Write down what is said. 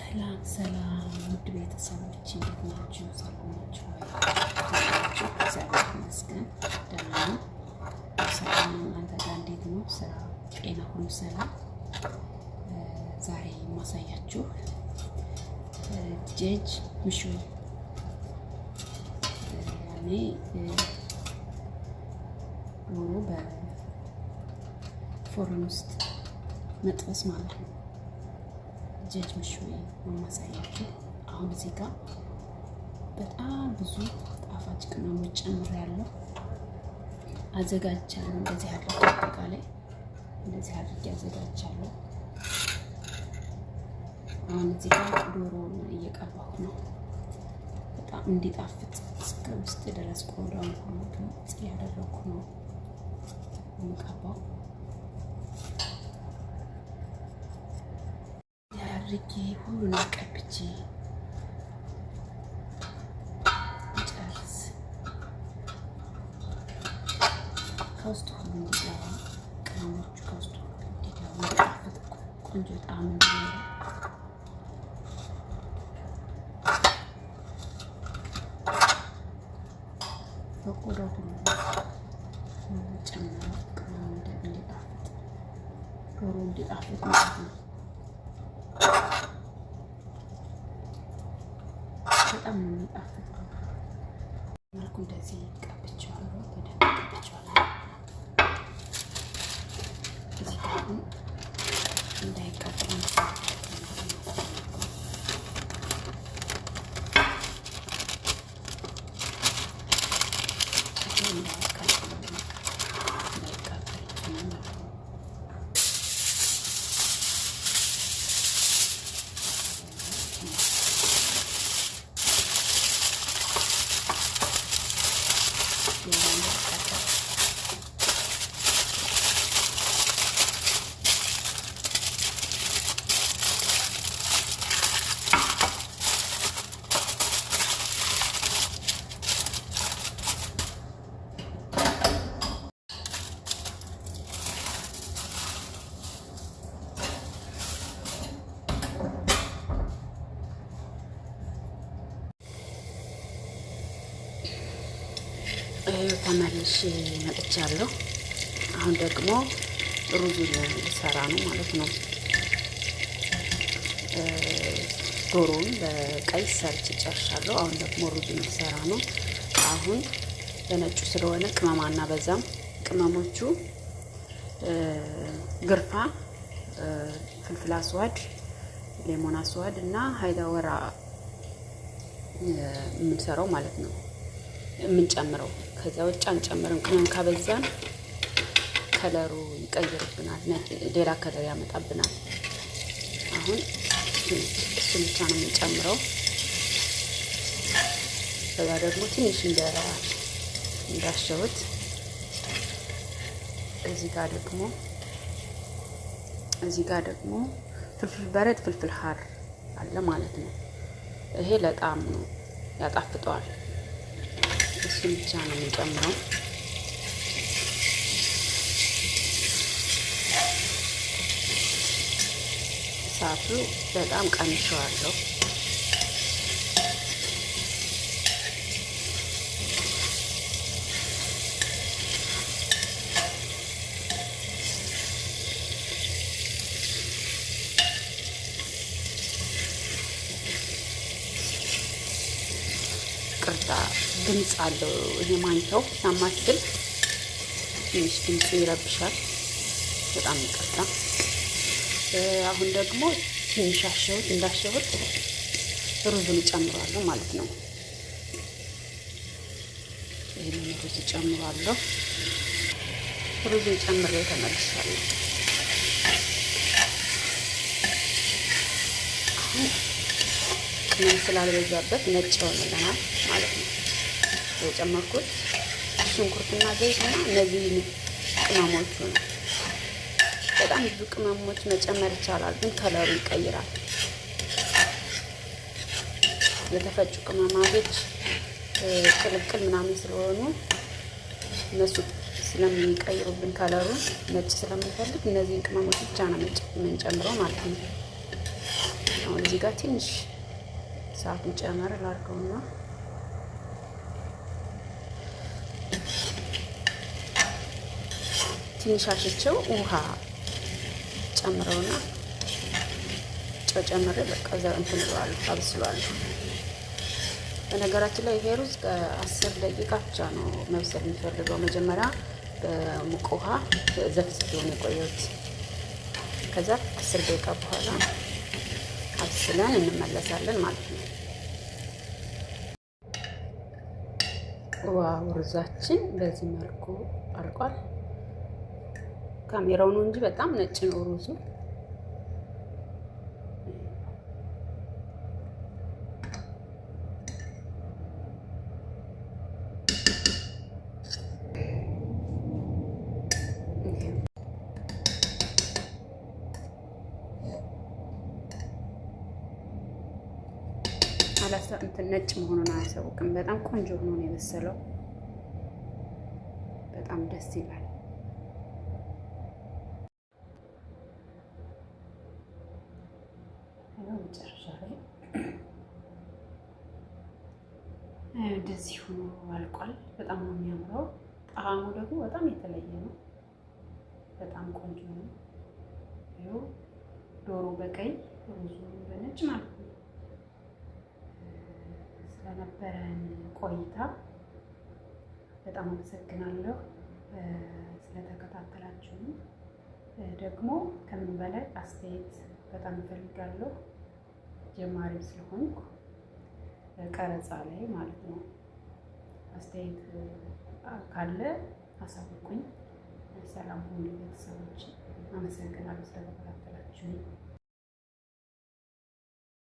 ሰላም ሰላም ውድ ቤተሰቦች እንዴት ናችሁ? ሰላም ናችሁ ወይ? እግዚአብሔር ይመስገን ደህና ነኝ። ሰላም ነው። እናንተ ጋር እንዴት ነው? ስራ፣ ጤና ሁሉ ሰላም? ዛሬ የማሳያችሁ دجاج مشوي ያኔ ዶሮ በ فرن ውስጥ መጥበስ ማለት ነው። دجاج مشوي የማሳያችሁ። አሁን እዚህ ጋር በጣም ብዙ ጣፋጭ ቅመሞች ጨምሬያለሁ፣ አዘጋጅቻለሁ። እንደዚህ አድርጌ አጠቃላይ እንደዚህ አድርጌ አዘጋጅቻለሁ። አሁን እዚህ ጋር ዶሮውን እየቀባሁ ነው። በጣም እንዲጣፍጥ እስከ ውስጥ ድረስ ቆዳውን ሁሉ ግልጽ እያደረኩ ነው የምቀባው። አድርጌ ሁሉንም ቀብቼ ጨርስ ከውስጡ ሁሉ እንዲገባ ቅመሞቹ ከውስጡ ሁሉ እንዲገባ እንዲጣፍጥ ቆንጆ ጣዕም እንዲኖረው በቆዳው ሁሉ ጨምረው ቅመሙ እንዲጣፍጥ ዶሮ እንዲጣፍጥ ማለት ነው። በጣም ነው የሚጣፍጠው። መልኩ እንደዚህ ቀብቼዋለሁ፣ በደንብ ቀብቼዋለሁ። እዚህ ጋር አሁን እንዳይቃጠል ተመልሼ መጥቻለሁ። አሁን ደግሞ ሩዙን ልሰራ ነው ማለት ነው። ዶሮውን በቀይ ሰርቼ ጨርሻለሁ። አሁን ደግሞ ሩዙን ልሰራ ነው። አሁን በነጩ ስለሆነ ቅመማና በዛም ቅመሞቹ قرفة፣ فلفل أسود፣ ليمون أسود እና هيل ورق የምንሰራው ማለት ነው የምንጨምረው። ከዛ ውጭ አንጨምርም። ቅመም ካበዛን color ኡ ይቀይርብናል፣ ሌላ color ያመጣብናል። አሁን እሱን ብቻ ነው የምንጨምረው። ከዛ ደግሞ ትንሽ እንዳሸሁት እዚህ ጋር ደግሞ እዚህ ጋር ደግሞ فلفل بارد فلفل حار አለ ማለት ነው። ይሄ ለጣዕም ነው፣ ያጣፍጠዋል። እሱን ብቻ ነው የምንጨምረው። እሳቱ በጣም ቀንሼዋለሁ። ቅርጣ ድምፅ አለው ይሄ ማንኪያው ሳማስል ትንሽ ድምፁ ይረብሻል። በጣም ይቅርታ። አሁን ደግሞ ትንሽ አሸሁት እንዳሸሁት ሩዙን እጨምራለሁ ማለት ነው። ይህንን ሩዝ እጨምራለሁ። ሩዙን ጨምሬ ተመልሻለሁ። አሁን ቅመም ስላልበዛበት ነጭ ይሆንልናል ማለት ነው። የጨመርኩት ሽንኩርትና ዘይትና እነዚህ ቅመሞቹ ነው። በጣም ብዙ ቅመሞች መጨመር ይቻላል፣ ግን color ኡ ይቀይራል። የተፈጩ ቅመማቶች ቅልቅል ምናምን ስለሆኑ እነሱ ስለሚቀይሩብን color ኡን ነጭ ስለምንፈልግ እነዚህን ቅመሞች ብቻ ነው የምንጨምረው ማለት ነው። አሁን እዚህ ጋር ትንሽ ሰዓቱን ጨመር ላድርገውና ትንሽ አሽቸው ውሃ ጨምረውና ጨው ጨምሬ በቃ እዛ እንትን እለዋለሁ፣ አብስለዋለሁ። በነገራችን ላይ ይሄ ሩዝ ከ10 ደቂቃ ብቻ ነው መብሰል የሚፈልገው። መጀመሪያ በሙቅ ውሃ ዘፍዝፌው ነው የቆየሁት። ከዛ 10 ደቂቃ በኋላ አብስለን እንመለሳለን ማለት ነው። Wow ሩዛችን በዚህ መልኩ አልቋል። ካሜራው ነው እንጂ በጣም ነጭ ነው ሩዙ። እንትን ነጭ መሆኑን አያሳውቅም። በጣም ቆንጆ ሆኖ ነው የበሰለው። በጣም ደስ ይላል። መጨረሻ ላይ እንደዚህ ሆኖ አልቋል። በጣም ነው የሚያምረው። ጣዕሙ ደግሞ በጣም የተለየ ነው። በጣም ቆንጆ ነው። ይኸው ዶሮ በቀይ ሩዙ በነጭ ማለት ነው። ስለነበረን ቆይታ በጣም አመሰግናለሁ። ስለተከታተላችሁኝ ደግሞ ከምን በላይ አስተያየት በጣም እፈልጋለሁ። ጀማሪም ስለሆንኩ ቀረጻ ላይ ማለት ነው። አስተያየት ካለ አሳውቁኝ። ሰላም ሁኑ ቤተሰቦች። አመሰግናለሁ ስለተከታተላችሁኝ።